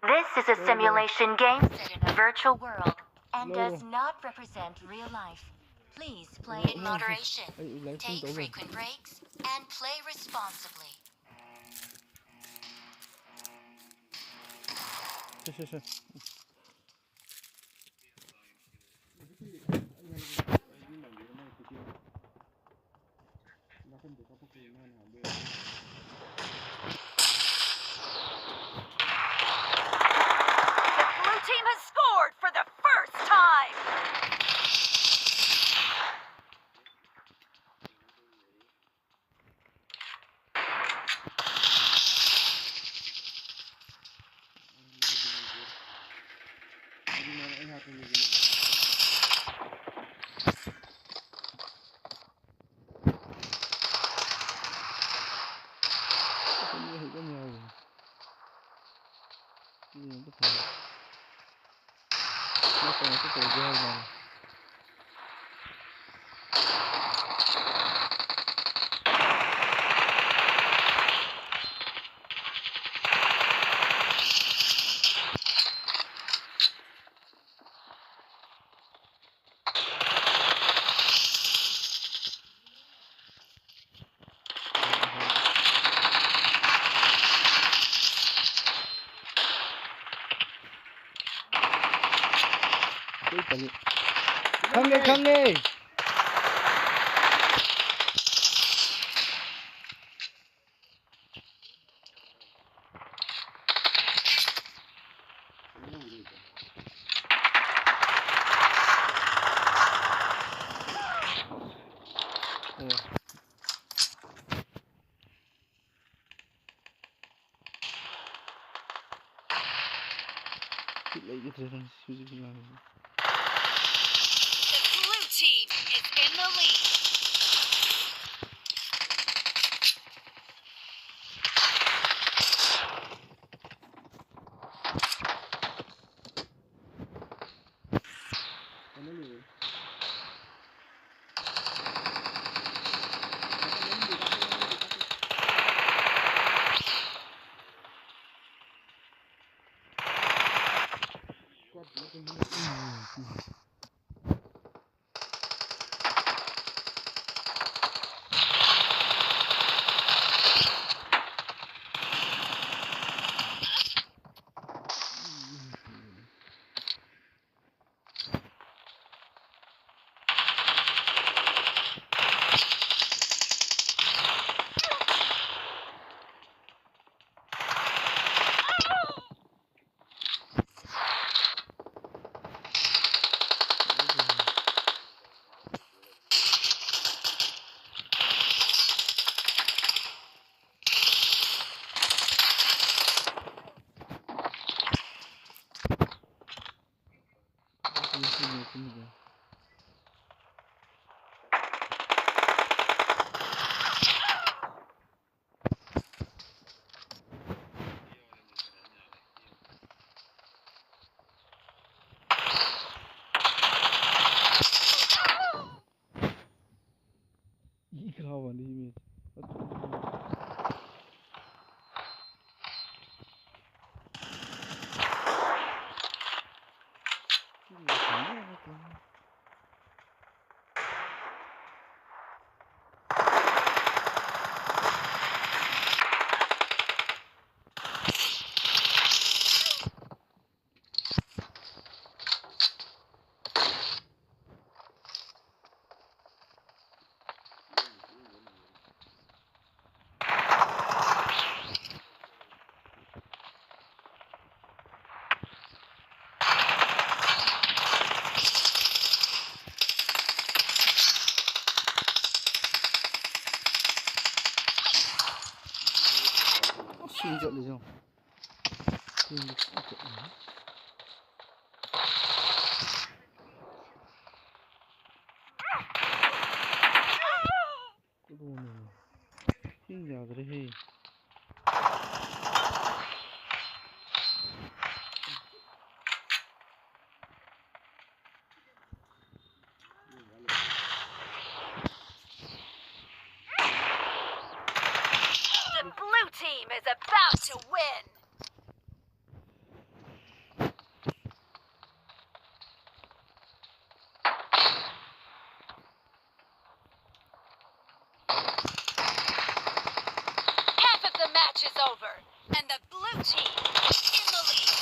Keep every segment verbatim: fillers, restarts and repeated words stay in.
This is a simulation game set in a virtual world and does not represent real life. Please play in moderation, take frequent breaks, and play responsibly. The blue team has scored for the first time. ꯈꯪꯉꯦ, ꯈꯪꯉꯦ꯫ ꯕꯤꯠ ꯂꯩꯈꯤꯗ꯭ꯔꯦꯗ ꯁꯤꯁꯨ ꯉꯥꯡꯕꯁꯦ꯫ The blue team is in the lead. ꯂꯤꯃꯤ꯫ ꯁꯤ ꯆꯠꯂꯤꯁꯦ ꯌꯦꯡꯉꯣ꯫ ꯁꯤ ꯆꯠꯂꯤꯁꯦ꯫ ꯀꯩꯗꯧꯕꯅꯣ? ꯁꯤ ꯌꯥꯗ꯭ꯔꯦꯍꯦ꯫ The blue team is about to win. Half of the match is over, and the blue team is in the lead.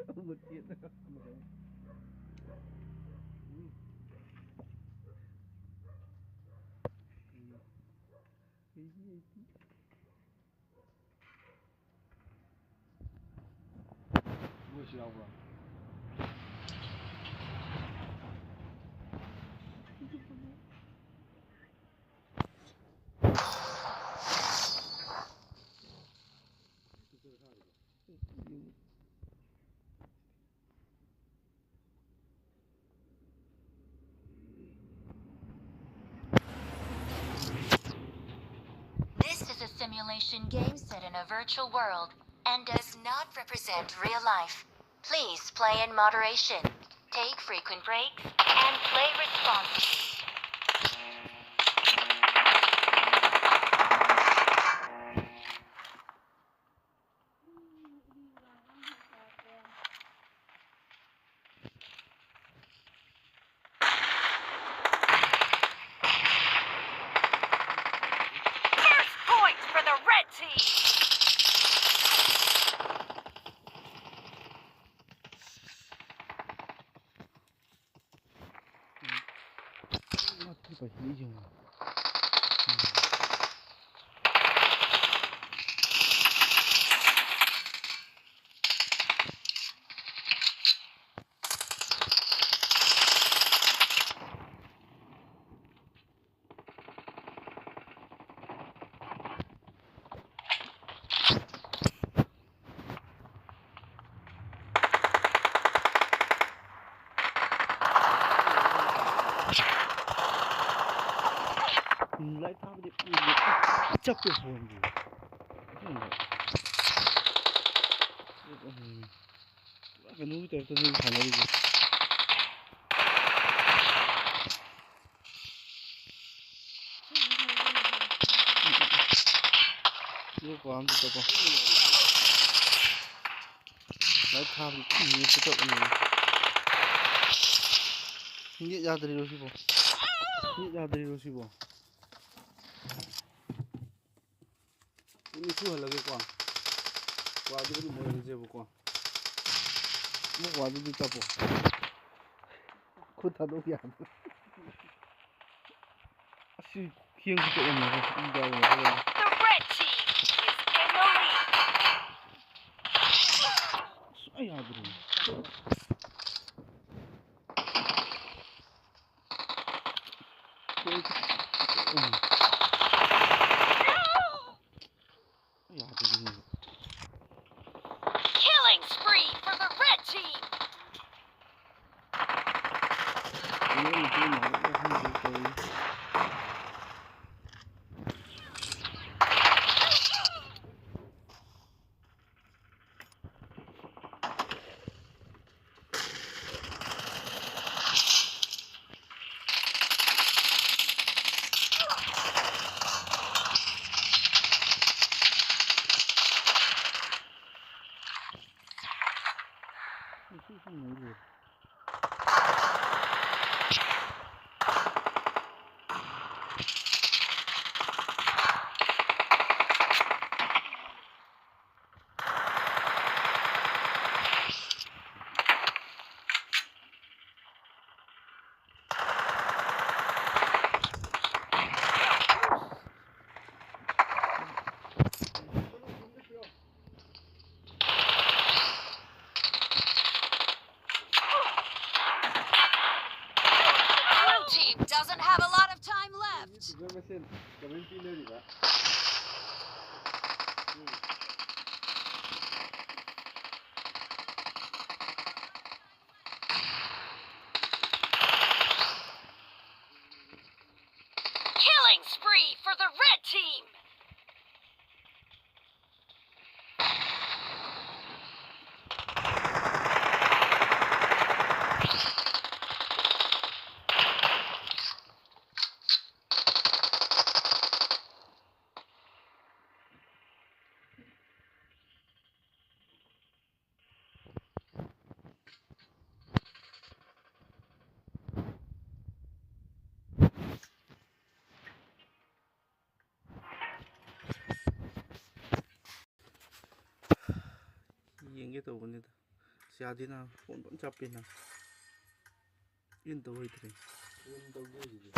ꯑꯃꯨꯕ ꯆꯦꯟꯗꯅ꯫ ꯎꯝ꯫ ꯎꯝ꯫ ꯃꯣꯏꯁꯨ ꯌꯥꯎꯕ꯭ꯔꯣ? This is a simulation game set in a virtual world and does not represent real life. Please play in moderation, take frequent breaks, and play responsibly. First point for the red team. Um, light ꯊꯥꯕꯗꯤ ꯎꯗꯦ꯫ ꯆꯞꯄꯦ ꯐꯣꯟꯁꯦ꯫ ꯑꯁꯦꯡꯕ꯫ ꯄꯨꯔꯥ ꯀꯩꯅꯣꯒꯤ ꯇꯥꯏꯞꯇꯅꯦ ꯁꯥꯟꯅꯔꯤꯁꯦ꯫ ꯌꯣꯛꯄ ꯑꯝꯇ ꯆꯠꯄ꯫ ꯂꯥꯏꯠ ꯊꯥꯕꯗꯤ ꯊꯤꯡꯉꯦ ꯄꯤꯛꯑꯞ ꯑꯅꯤ꯫ ꯅꯦꯠ ꯌꯥꯗ꯭ꯔꯤꯔꯣ ꯁꯤꯕꯣ? ꯅꯦꯠ ꯌꯥꯗ꯭ꯔꯤꯔꯣ ꯁꯤꯕꯣ? ꯑꯗꯨꯝ ꯁꯨꯍꯜꯂꯒꯦꯀꯣ꯫ ꯋꯥꯗꯤ ꯑꯗꯨꯝ ꯑꯣꯏꯍꯜꯂꯁꯦꯕꯀꯣ꯫ ꯑꯃꯨꯛ ꯋꯥꯗꯨꯗꯤ ꯆꯠꯄꯣ꯫ ꯈꯨꯠ ꯊꯥꯗꯣꯛ ꯌꯥꯗ꯭ꯔꯦ꯫ ꯑꯁꯤ ꯈꯦꯡꯁꯤ ꯆꯠꯂꯝꯃꯒ ꯏ ꯀꯥꯏꯗꯅ ꯆꯠꯂꯝꯃꯦ꯫ The red team is in the lead. ꯁꯨꯡꯌꯥ ꯌꯥꯗ꯭ꯔꯦ꯫ ꯎꯝ꯫ ꯌꯥꯗ꯭ꯔꯦ꯫ Killing spree for the red team. Blue team doesn't have a lot of time left. Killing spree for the red team. ꯌꯦꯡꯒꯦ ꯇꯧꯕꯅꯤꯗ꯫ ꯌꯥꯗꯦꯅ, ꯐꯣꯟ ꯐꯖꯅ ꯆꯞꯄꯦꯅ꯫ ꯏꯟ ꯇꯧ ꯍꯩꯇ꯭ꯔꯦ꯫ ꯏꯟ ꯇꯧꯒꯦ ꯍꯧꯖꯤꯛꯇꯤ꯫